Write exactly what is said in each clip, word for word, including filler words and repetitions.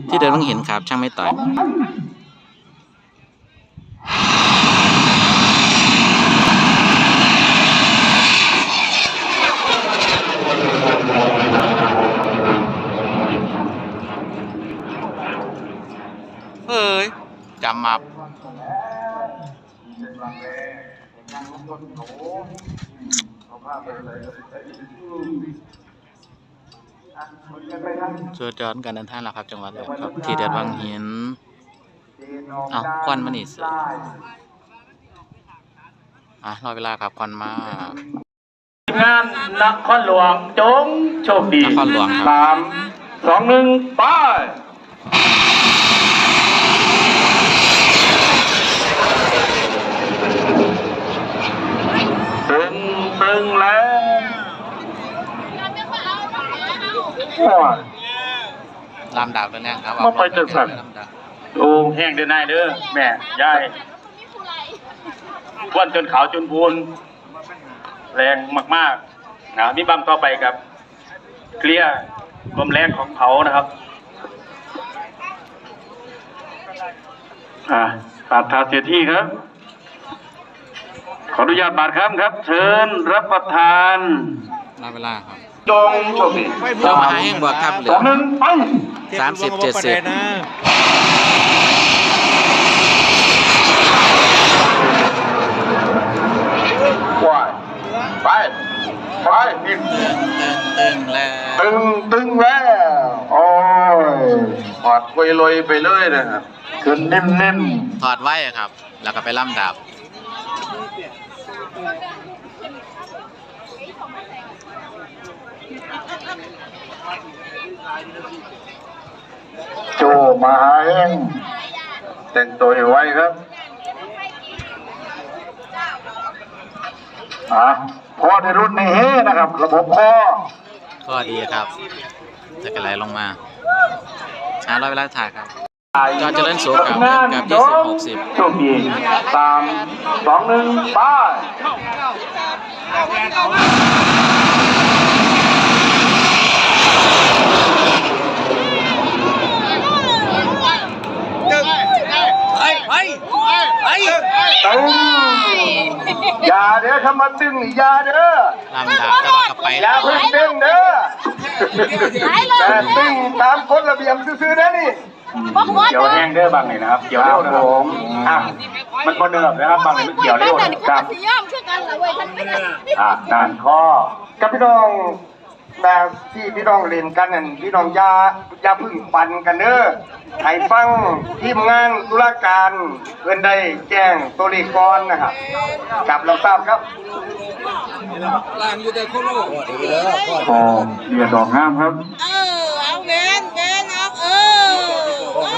ที่เดินวังหินครับ ช่างไม่ต่อย เฮ้ย จำมับ สุดยอดการเดินทางแล้วครับ จังหวัดเลยครับ ที่เด็ดวังหิน เอาควันมานี่สิ อ่ะ รอเวลาครับ ควันมา ทีมงานนครหลวงจงโชคดี นครหลวงครับ สาม สอง หนึ่ง ไป ตึงตึงแล้ว โอ้ย ลำดับเลยนะครับ มาไปจังสัน ลำดับ โอ้ แห้งเด้อนายเด้อ แม่ ยาย ควันจนขาวจนพูน แรงมากๆ นะ มีบั้งต่อไปครับ เคลียร์ความแรงของเขานะครับ อ่า บาดขาเสียที่ครับ ขออนุญาตบาดคำครับ เชิญรับประทาน ได้เวลาครับ จงโชคดี เจ้ามาหาแห้งบวกครับ เหลือ สอง หนึ่ง ไป สามสิบ เจ็ดสิบ ไป ไป ไป ตึงตึงตึงแล้ว ตึงตึงแล้ว โอ้ย ถอดกุยลอยไปเลยนะครับ ขึ้นนิ่มๆ ถอดไว้ครับ แล้วก็ไปลำดับ โจมหาแห้ง แต่งตัวให้ไวครับ อ่ะ พอได้รุ่นนี้เฮนะครับ ระบบคอ ข้อดีครับ จะกระไหลลงมา หาร้อยเวลาถ่ายครับ จอเจริญสุขครับ กับยี่สิบ หกสิบ โชคดี สาม สอง หนึ่ง ไป ตึง อย่าเด้อ คำว่าตึงนี่อย่าเด้อ ลำดับแต่ว่ากลับไป อย่าเพิ่งเต้นเด้อ แต่ตึงตามกฎระเบียบซื่อๆนะนี่ เกี่ยวแห้งเด้อบางนี่นะครับ เกี่ยวเร็วนะครับผม อ่ะ มันบ่เนิบนะครับ บางนี่มันเกี่ยวเร็วนะครับ สิยอมคือกันล่ะเว้ย ท่านผู้ชม อ่ะ นั่นข้อ กับพี่น้อง แบบที่พี่น้องเล่นกันนั่น พี่น้องอย่า อย่าเพิ่งปั่นกันเด้อ ให้ฟังทีมงานตุลาการเพิ่นได้แจ้งตัวเลขก่อนนะครับ ครับ รับทราบครับ ล่างอยู่แต่โคโล โอ้ เบียดดอกงามครับ เออ เอาแมน แมน เอา เออ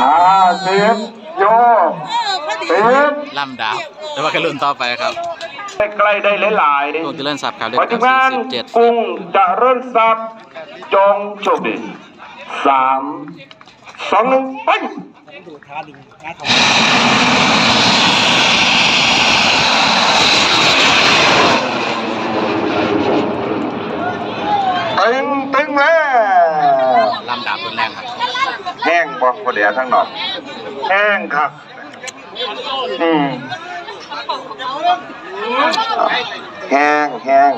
ห้าสิบ โยก เออ พอดี ติด ลำดับ แต่ว่าแค่รุ่นต่อไปครับ ใกล้ๆได้หลายๆ กรุงเจริญทรัพย์ครับ เลข พอทีมงาน สี่สิบเจ็ด กรุงเจริญทรัพย์ จงโชคดี สาม สอง หนึ่ง ไป ตึงตึงแล้ว ลำดับรุนแรงครับ แห้งบ่ พอดีทางนอก แห้งครับ อืม แห้ง แห้ง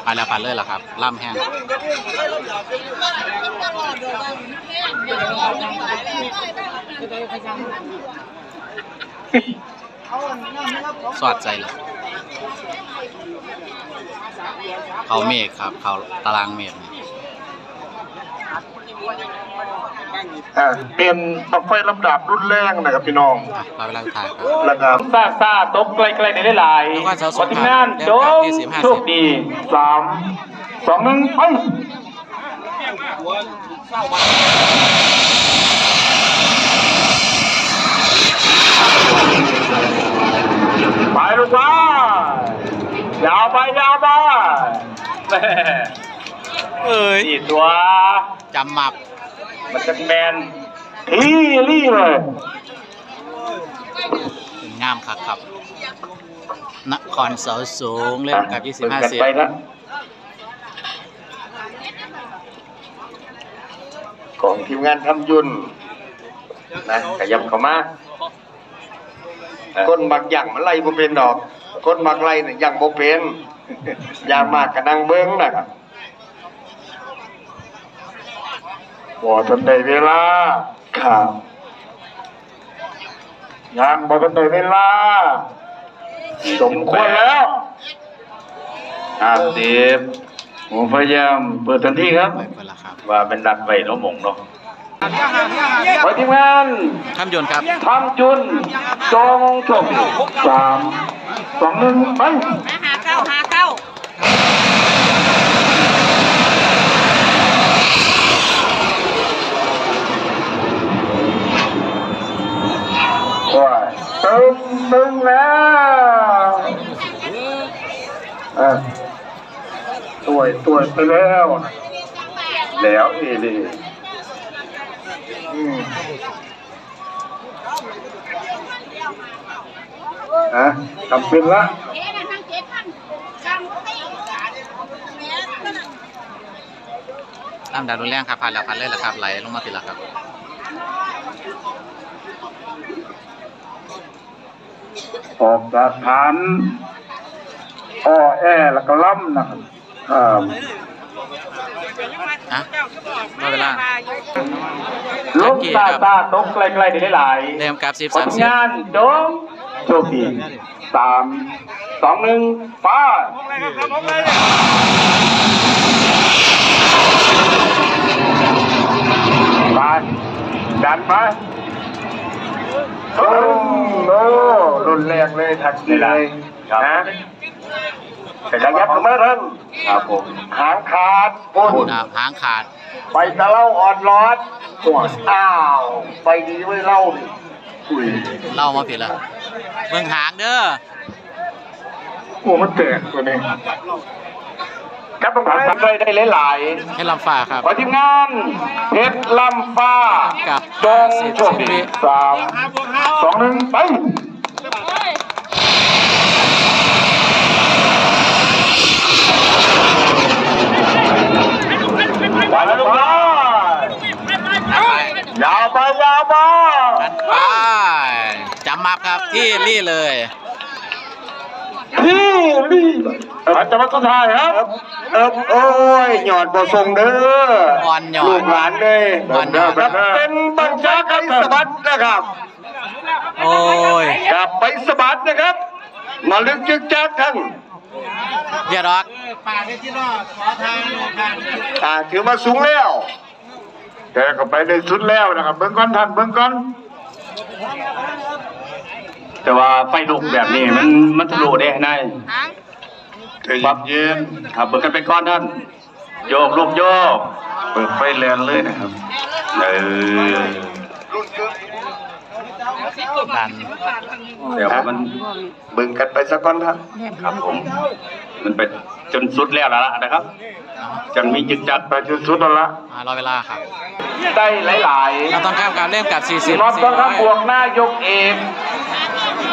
ไปแล้ว ไปเลยล่ะครับ ลำแห้ง สอดใจเหรอ เขาเมฆครับ เขาตารางเมฆ อ่า เป็นบั้งไฟลำดับรุนแรงนะครับพี่น้อง อ่ะ รอเวลาถ่ายครับ แล้วก็ ซาซาตกไกลๆในหลายๆ นครเสาสูง ขอทีมงาน ครับ โจง ยี่สิบ ห้าสิบ โชคดี สาม สอง หนึ่ง ไป ไปลูกไป ยาวไป ยาวไป แม่ เอ้ย สี่ตัว จำหมับ มันจะแมน ที่ลี่เลย งามคักครับ นครเสาสูง เล่นกับ ยี่สิบ ห้าสิบ ไปนะ เ ของทีมงานทำยุนนะ ขยับเข้ามา เออ คนมักย่างมันไล่บ่เป็นดอก คนมักไล่เนี่ยย่างบ่เป็น ย่างมากก็นั่งเบิ่งนะครับ บ่ทันได้เวลา ครับ ย่างบ่ทันได้เวลา สมควรแล้ว ห้าสิบ ผมพยายามเปิดทันทีครับ ไปเปิดแล้วครับ ว่าเป็นนัดไว้เนาะหม่องเนาะ ขอทีมงาน ทำยุนครับ ทำยุน จงโชคดี สาม สอง หนึ่ง ไป หาเก้า หาเก้า โอ้ย ตึงตึงแล้ว เออ ตวยตวยไปแล้ว แล้วอีหลี อืม ฮะ ทำเป็นละ น้ำดันรุนแรงครับ ผ่านแล้ว ผ่านเลยแล้วครับ ไหลลงมาทีละครับ ออกจากฐาน อ้อแอแล้วก็ล้ำนะครับ ครับ ฮะ ว่าเวลา ลงตาตาตกไกลๆได้หลายๆ เริ่มกับ สิบ สามสิบ งานจงโชคดี สาม สอง หนึ่ง ไป ไป ดันไป โอ้โห รุนแรงเลย ทันทีเลย ครับ นะ ขยับเข้ามาทาง ครับผม หางขาด โอ้ย ครับ หางขาด ไปตะเล่าอ่อนหลอด อ้าว ไปดีไว้ยเล่านี่ อุ้ย เล่ามาผิดละ เบิ่งหางเด้อ โอ้ มันแตกตัวนี้ ครับผม ทำได้ ได้หลายๆ เพชรลำฟ้าครับ ขอทีมงาน เพชรลำฟ้า กับ จงโชคดี สาม สอง หนึ่ง ไป ไปแล้วลูกไป ยาวไป ยาวไป กันไป จำมับครับ ที่นี่เลย ที่นี่ อาจจะมาสุดท้ายครับ เอิบ เอิบ โอ้ย หยอดบ่ส่งเด้อ อ่อนหยอด ลูกหลานเลย อ่อนหยอด ครับ เป็นบังจักรสวัสดิ์นะครับ โอ้ย กลับไปสะบัดนะครับ มาลึกจึกจักท่าน เดี๋ยวดอก อ่า ถือว่าสูงแล้ว แต่ก็ไปได้สุดแล้วนะครับ เบิ่งก่อนท่าน เบิ่งก่อน แต่ว่าไฟลุกแบบนี้มัน มันทะลุเด้นาย ใจเย็นๆ ครับ เบิ่งกันไปก่อนท่าน โยกลูกโยก เปิดไฟแลนเลยนะครับ เออ ดัน แต่ว่ามัน เบิ่งกันไปซะก่อนครับ ครับผม มันไปจนสุดแล้วล่ะนะครับ จังมีจึกจักไปจนสุดแล้วล่ะ อ่ารอเวลาครับ ได้หลายๆ เราต้องข้ามการเล่นกับ สี่สิบ มอบต้อนรับ สี่ร้อย บวกนายกเอก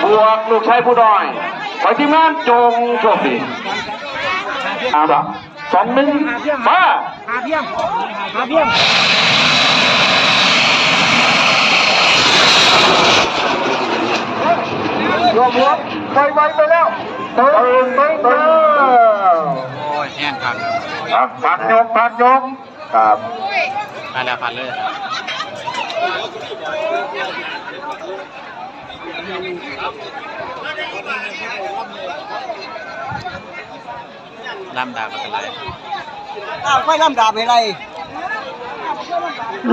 บวกลูกชายผู้น้อย ขอให้ทีมงานจงโชคดี เอาละ สอง หนึ่ง มา หาเพียง หาเพียง รวมรวม ไปไวไปแล้ว เติมไปเติม โอ้ย แห้งครับ อ่ะ พักยก พักยก ครับ ผ่านแล้ว ผ่านเลยครับ ลำดาบก็เป็นไร อ้าว ไปลำดาบไปไร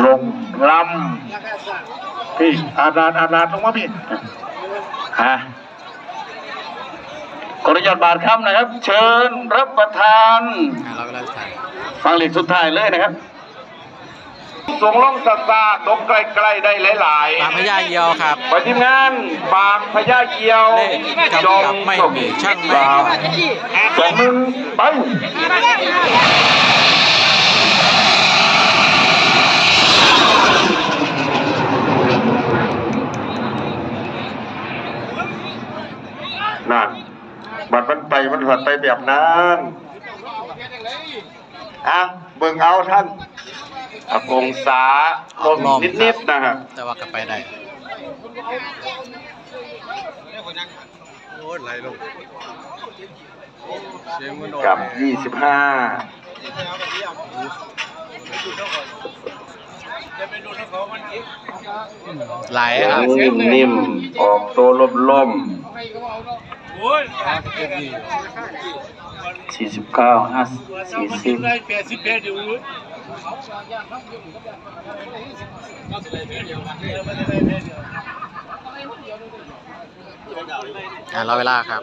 ลงลำ พี่ อาดาด อาดาด ลงมาพี่ ฮะ ขออนุญาตบาดคำนะครับ เชิญรับประทาน อ่ะ เราก็เล่าถ่าย ฟังเลขสุดท้ายเลยนะครับ สูงลงซาซา ตกใกล้ๆได้หลายๆ ปากพญาเยียวครับ ไปทีมงาน ปากพญาเยียว เลขกำกับไม่มีช่างแม่น สอง หนึ่ง ไป นั่น บัดมันไป มันผัดไปแบบนั้น อ่ะ เบิ่งเอาท่าน ครับ องศาลมนิดๆนะครับ แต่ว่าก็ไปได้ โอ้ย ไหลลง เสียงมันออก กับ ยี่สิบห้า ไหลครับ นิ่มๆ ออกตัวลมๆ สี่สิบเก้า ห้า สี่สิบ อ่ารอเวลาครับ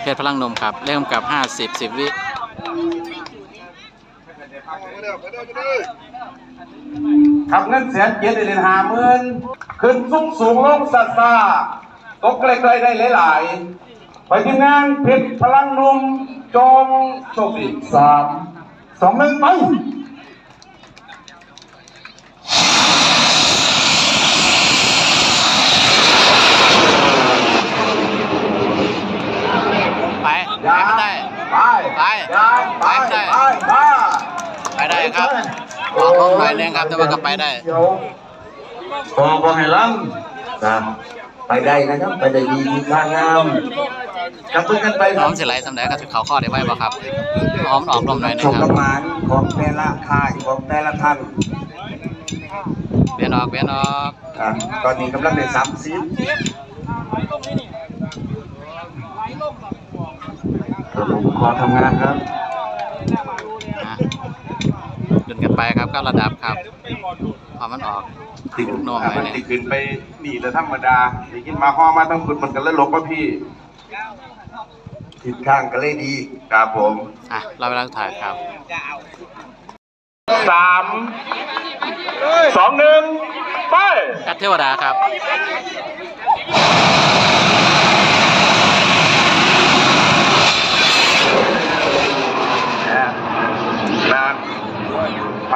เพชรพลังหนุ่มครับ เริ่มกับ ห้าสิบ สิบ วิ ครับ เงินแสนเจ็ดได้เหรียญห้าหมื่น ขึ้นสูงสูง ลงซาซา ตกใกล้ๆ ได้หลายๆ ไปทีมงานเพชรพลังหนุ่ม จงโชคดี สาม สอง หนึ่ง ไป ไป ไป ไป ไป ไป ไป ไป ไปได้ครับ ออกลมหน่อยนึงครับ แต่ว่าก็ไปได้ เดี๋ยว บ่ บ่ให้ลำ นะ ไปได้นะครับ ไปได้ดี ทิศทางงาม ครับ เบิ่งกันไป น้องสิไหลสำใดครับ สิเข้าข้อได้ไว้บ่ครับ หอมออกลมหน่อยนึงครับ โชคกับหมานของแต่ละค่าย ของแต่ละท่าน เปลี่ยนออก เปลี่ยนออก อ่ะ ตอนนี้กำลังได้ สามสิบ ครับผม ขอทำงานครับ อ่ะ ขึ้นกันไปครับ กับระดับครับ พอมันออก ติด ลูกโน้ม อ่ะ ไป มัน เนี่ย ติดขึ้นไป นี่แหละธรรมดา ได้ยินมาฮอมาทั้งคุณ มันก็เลยหลบมาพี่ ทิศทางก็เลยดี ครับผม อ่ะ รอเวลาสุดท้ายครับ สาม สอง หนึ่ง ไป กัดเทวดาครับ นะ ไป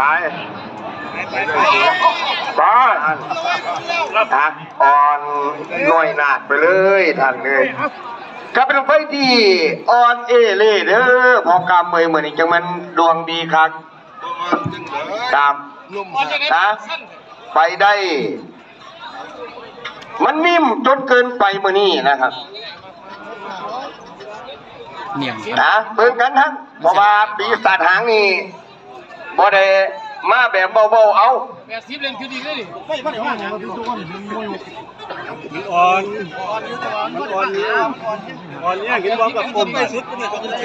ไป อ่ะ อ่อนน้อยนาดไปเลย ท่านเลย ก็เป็นไฟที่อ่อนเอเลยเด้อ พอกำเมยเหมือนจังมันดวงดีครับ ตาม นะ ไปได้ มันนิ่มจนเกินไปมื้อนี้นะครับ เนี่ย นะ เบิ่งกันครับ เพราะว่าปีศาจหางนี่ บ่ได้มาแบบเบาๆ เอา แปดสิบเล่นคือดีเลย มันอ่อน มันอ่อนเนี่ย อ่อนเนี่ย เห็นบ่ กับกลม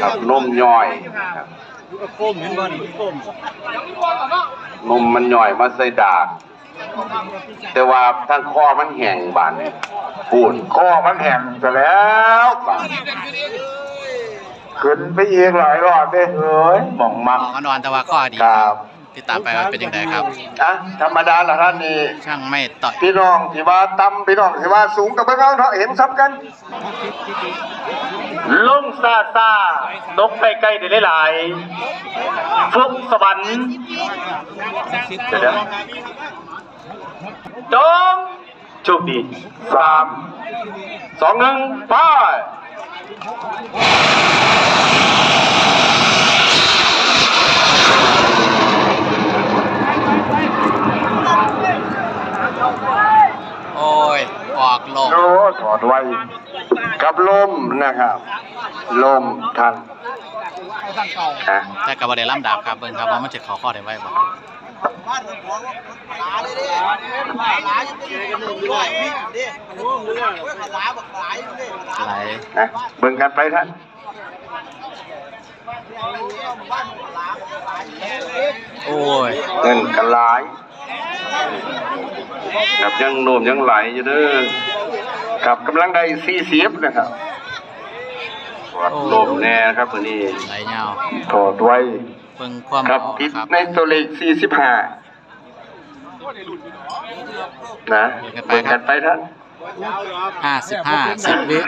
กับนมย่อย กับกลม เห็นบ่ นี่กลม นมมันย่อยมาใส่ดาก แต่ว่าทางคอมันแห้งบาดนี่ ปูนคอมันแห้งซะแล้วบาดนี่ ขึ้นไปอีกหลายรอบเด้ เอ้ย หม่องมัก หม่องอ่อนๆ แต่ว่าคอดี ครับ ติดตามไปว่าเป็นจั่งใดครับ อ่ะ ธรรมดาล่ะท่านนี่ ช่างไม่ต่อย พี่น้องที่ว่าต่ำ พี่น้องที่ว่าสูง ก็เบิ่งเอาเนาะ เห็นซ้ำกัน ลงซาซา ตกใกล้ๆ ได้หลายๆ ฟลุกสวรรค์ เดี๋ยวๆ จงโชคดี สาม สอง หนึ่ง ไป โอ้ย ออกลม โอ้ ถอดไว กับลมนะครับ ลมทัน ฮะ แต่ก็บ่ได้ลำดับครับ เบิ่งครับว่ามันจะเข้าข้อได้ไวบ่ ไหล นะ เบิ่งกันไปท่าน โอ้ย เงินก็หลาย ครับ ยังโน้มยังไหลอยู่เด้อ ครับ กำลังได้ สี่สิบ นะครับ ถอดลมแน่ครับ มื้อนี้ ไหลยาว ถอดไว เบิ่งความ ครับ ออก ติด ครับ ในตัวเลข สี่สิบห้า นะ เบิ่งกันไป เบิ่งกันไปท่าน ห้าสิบห้า สิบ วิ